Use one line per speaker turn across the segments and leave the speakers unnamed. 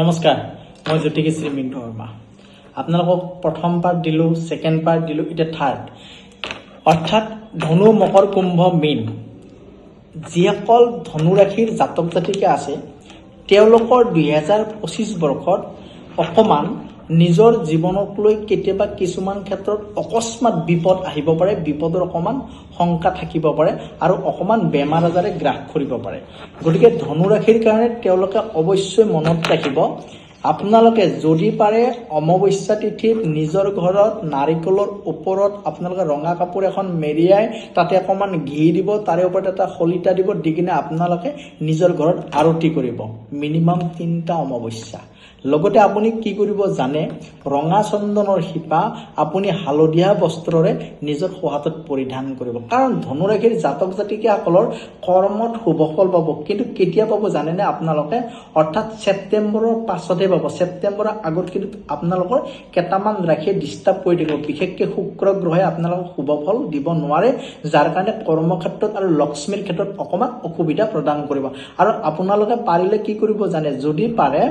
নমস্কাৰ, মই জ্যোতিষী শ্ৰী মিণ্টু শৰ্মা। আপোনালোকক প্ৰথম পাৰ্ট দিলোঁ, ছেকেণ্ড পাৰ্ট দিলোঁ, এতিয়া থাৰ্ড, অৰ্থাৎ ধনু, মকৰ, কুম্ভ, মীন। যিসকল ধনুৰাশিৰ জাতক জাতিকা আছে, তেওঁলোকৰ 2025 বৰ্ষত অকণমান নিজৰ জীৱনক লৈ কেতিয়াবা কিছুমান ক্ষেত্ৰত অকস্মাত বিপদ আহিব পাৰে, বিপদৰ অকণমান শংকা থাকিব পাৰে আৰু অকণমান বেমাৰ আজাৰে গ্ৰাস কৰিব পাৰে। গতিকে ধনুৰাশিৰ কাৰণে তেওঁলোকে অৱশ্যই মনত ৰাখিব, আপোনালোকে যদি পাৰে অমাৱস্যা তিথিত নিজৰ ঘৰত নাৰিকলৰ ওপৰত আপোনালোকে ৰঙা কাপোৰ এখন মেৰিয়াই তাতে অকণমান ঘি দিব, তাৰে ওপৰত এটা শলিতা দিব, দি কিনে আপোনালোকে নিজৰ ঘৰত আৰতি কৰিব মিনিমাম তিনিটা অমাৱস্যা। লগতে আপুনি কি কৰিব জানে? ৰঙা চন্দনৰ শিপা আপুনি হালধীয়া বস্ত্ৰৰে নিজৰ সোঁহাতত পৰিধান কৰিব। কাৰণ ধনুৰাশিৰ জাতক জাতিকাসকলৰ কৰ্মত শুভ ফল পাব, কিন্তু কেতিয়া পাব জানেনে আপোনালোকে? অৰ্থাৎ ছেপ্টেম্বৰৰ পাছতহে পাব। ছেপ্টেম্বৰৰ আগত কিন্তু আপোনালোকৰ কেইটামান ৰাশিয়ে ডিষ্টাৰ্ব কৰি থাকিব। বিশেষকৈ শুক্ৰ গ্ৰহে আপোনালোকক শুভ ফল দিব নোৱাৰে, যাৰ কাৰণে কৰ্মক্ষেত্ৰত আৰু লক্ষ্মীৰ ক্ষেত্ৰত অকণমান অসুবিধা প্ৰদান কৰিব। আৰু আপোনালোকে পাৰিলে কি কৰিব জানে? যদি পাৰে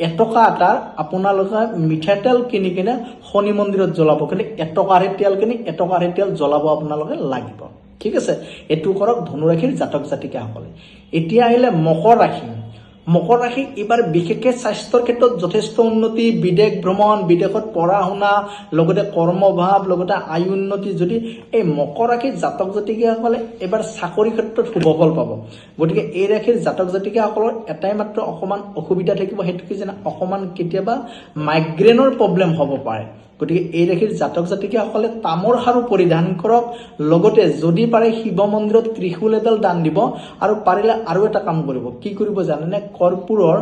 1 টকা এটাৰ আপোনালোকে মিঠাতেল কিনি কিনে শনি মন্দিৰত জ্বলাব। কিন্তু 1 টকাৰে তেল কিনি 1 টকাৰে তেল জ্বলাব আপোনালোকে লাগিব। ঠিক আছে, এইটো কৰক ধনুৰাশিৰ জাতক জাতিকাসকলে। এতিয়া আহিলে মকৰ ৰাশি। মকৰ ৰাশি এইবাৰ বিশেষকৈ স্বাস্থ্যৰ ক্ষেত্ৰত যথেষ্ট উন্নতি, বিদেশ ভ্ৰমণ, বিদেশত পঢ়া শুনা, লগতে কৰ্মভাৱ, লগতে আয় উন্নতি। যদি এই মকৰ ৰাশিৰ জাতক জাতিকাসকলে এইবাৰ চাকৰি ক্ষেত্ৰত শুভ ফল পাব। গতিকে এই ৰাশিৰ জাতক জাতিকাসকলৰ এটাই মাত্ৰ অকণমান অসুবিধা থাকিব, সেইটো কি জানে? অকণমান কেতিয়াবা মাইগ্ৰেইনৰ প্ৰব্লেম হ'ব পাৰে। গতিকে এই ৰাশিৰ জাতক জাতিকাসকলে তামৰ খাৰু পৰিধান কৰক, লগতে যদি পাৰে শিৱ মন্দিৰত ত্ৰিশূল এডাল দান দিব আৰু পাৰিলে আৰু এটা কাম কৰিব। কি কৰিব জানেনে? কৰ্পূৰৰ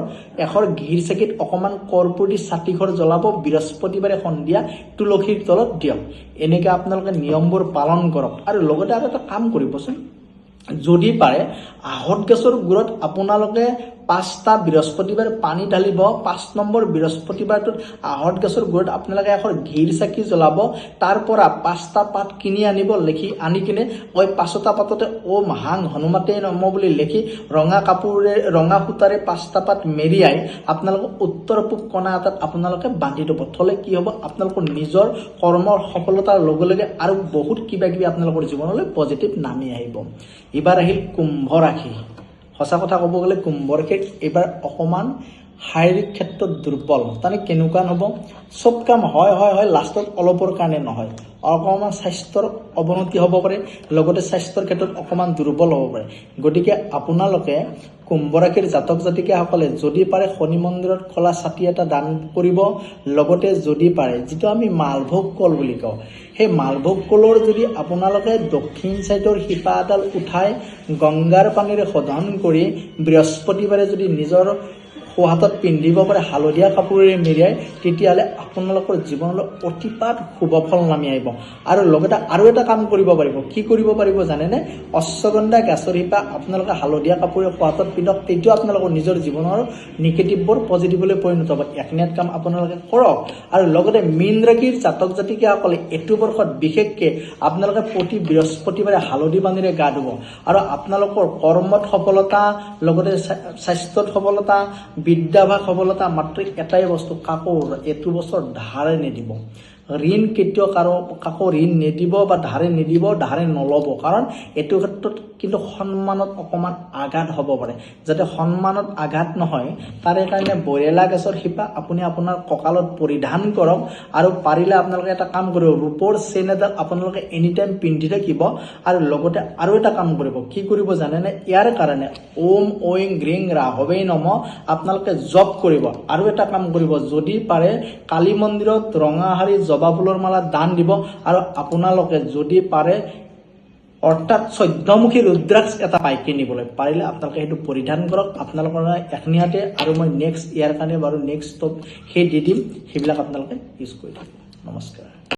এশৰ ঘিৰ চাকিত অকণমান কৰ্পূৰ দি চাতিঘৰ জ্বলাব, বৃহস্পতিবাৰে সন্ধিয়া তুলসীৰ তলত দিয়ক। এনেকে আপোনালোকে নিয়মবোৰ পালন কৰক। আৰু লগতে আৰু এটা কাম কৰিবচোন, যদি পাৰে আহঁত গছৰ গুৰত আপোনালোকে পাঁচটা বৃহস্পতিবাৰ পানী ঢালিব। 5 নম্বৰ বৃহস্পতিবাৰটোত আহঁত গছৰ গুৰত আপোনালোকে এখন ঘিৰ চাকি জ্বলাব। তাৰ পৰা পাঁচটা পাত কিনি আনিব, লিখি আনি কিনে ঐ পাঁচটা পাততে "ওম হাং হনুমাতে নম" বুলি লিখি ৰঙা কাপোৰে, ৰঙা সূতাৰে পাঁচটা পাত মেৰিয়াই আপোনালোকে উত্তৰ পূব কণা এটাত আপোনালোকে বান্ধি থ'ব। থ'লে কি হ'ব? আপোনালোকৰ নিজৰ কৰ্মৰ সফলতাৰ লগে লগে আৰু বহুত কিবা কিবি আপোনালোকৰ জীৱনলৈ পজিটিভ নামি আহিব। এইবাৰ আহিল কুম্ভ ৰাশি। সঁচা কথা ক'ব গ'লে কুম্ভ ৰাশিৰ এইবাৰ অকণমান শাৰীৰিক ক্ষেত্ৰত দুৰ্বল। তাৰমানে কেনেকুৱা হ'ব? চব কাম হয় হয় হয়, লাষ্টত অলপৰ কাৰণে নহয়। অকণমান স্বাস্থ্যৰ অৱনতি হ'ব পাৰে, লগতে স্বাস্থ্যৰ ক্ষেত্ৰত অকণমান দুৰ্বল হ'ব পাৰে। গতিকে আপোনালোকে কুম্ভ ৰাশিৰ জাতক জাতিকাসকলে যদি পাৰে শনি মন্দিৰত খোলা ছাতি এটা দান কৰিব। লগতে যদি পাৰে যিটো আমি মালভোগ কল বুলি কওঁ, সেই মালভোগ কলৰ যদি আপোনালোকে দক্ষিণ চাইডৰ শিপা এডাল উঠাই গংগাৰ পানীৰে শোধন কৰি বৃহস্পতিবাৰে যদি নিজৰ সোঁহাতত পিন্ধিব পাৰে হালধীয়া কাপোৰেৰে মেৰিয়াই, তেতিয়াহ'লে আপোনালোকৰ জীৱনলৈ অতিপাত শুভ ফল নামি আহিব। আৰু লগতে আৰু এটা কাম কৰিব পাৰিব। কি কৰিব পাৰিব জানেনে? অশ্বগন্ধা গাছৰ শিপা আপোনালোকে হালধীয়া কাপোৰে সোঁহাতত পিন্ধক, তেতিয়াও আপোনালোকৰ নিজৰ জীৱনৰ নিগেটিভবোৰ পজিটিভলৈ পৰিণত হ'ব। একনেট কাম আপোনালোকে কৰক। আৰু লগতে মীন ৰাশিৰ জাতক জাতিকাসকলে এইটো বৰ্ষত বিশেষকৈ আপোনালোকে প্ৰতি বৃহস্পতিবাৰে হালধি পানীৰে গা ধুব আৰু আপোনালোকৰ কৰ্মত সফলতা, লগতে স্বাস্থ্যত সফলতা, বিদ্যাভাগ সফলতা। মাত্ৰ এটাই বস্তু, কাকো এইটো বছৰ ধাৰে নিদিব। ঋণ কেতিয়াও কাৰো কাকো ঋণ নিদিব বা ধাৰে নিদিব, ধাৰে নল'ব। কাৰণ এইটো ক্ষেত্ৰত কিন্তু সন্মানত অকণমান আঘাত হ'ব পাৰে। যাতে সন্মানত আঘাত নহয়, তাৰে কাৰণে বৰেলা গছৰ শিপা আপুনি আপোনাৰ কঁকালত পৰিধান কৰক। আৰু পাৰিলে আপোনালোকে এটা কাম কৰিব, ৰূপৰ চেইন এডাল আপোনালোকে এনি টাইম পিন্ধি থাকিব। আৰু লগতে আৰু এটা কাম কৰিব। কি কৰিব জানেনে? ইয়াৰ কাৰণে ওম ঐং গ্ৰীং ৰাহৱে নম আপোনালোকে জপ কৰিব। আৰু এটা কাম কৰিব, যদি পাৰে কালী মন্দিৰত ৰঙা শাৰী, জবা ফুলৰ মালা দান দিব। আৰু আপোনালোকে যদি পাৰে, অৰ্থাৎ 14মুখী ৰুদ্ৰাক্ষ এটা পাই কিনিবলৈ, পাৰিলে আপোনালোকে সেইটো পৰিধান কৰক আপোনালোকৰ এখনিয়াতে। আৰু মই নেক্সট ইয়াৰ কাৰণে বাৰু নেক্সট সেই দি দিম, সেইবিলাক আপোনালোকে ইউজ কৰি থাকিব। নমস্কাৰ।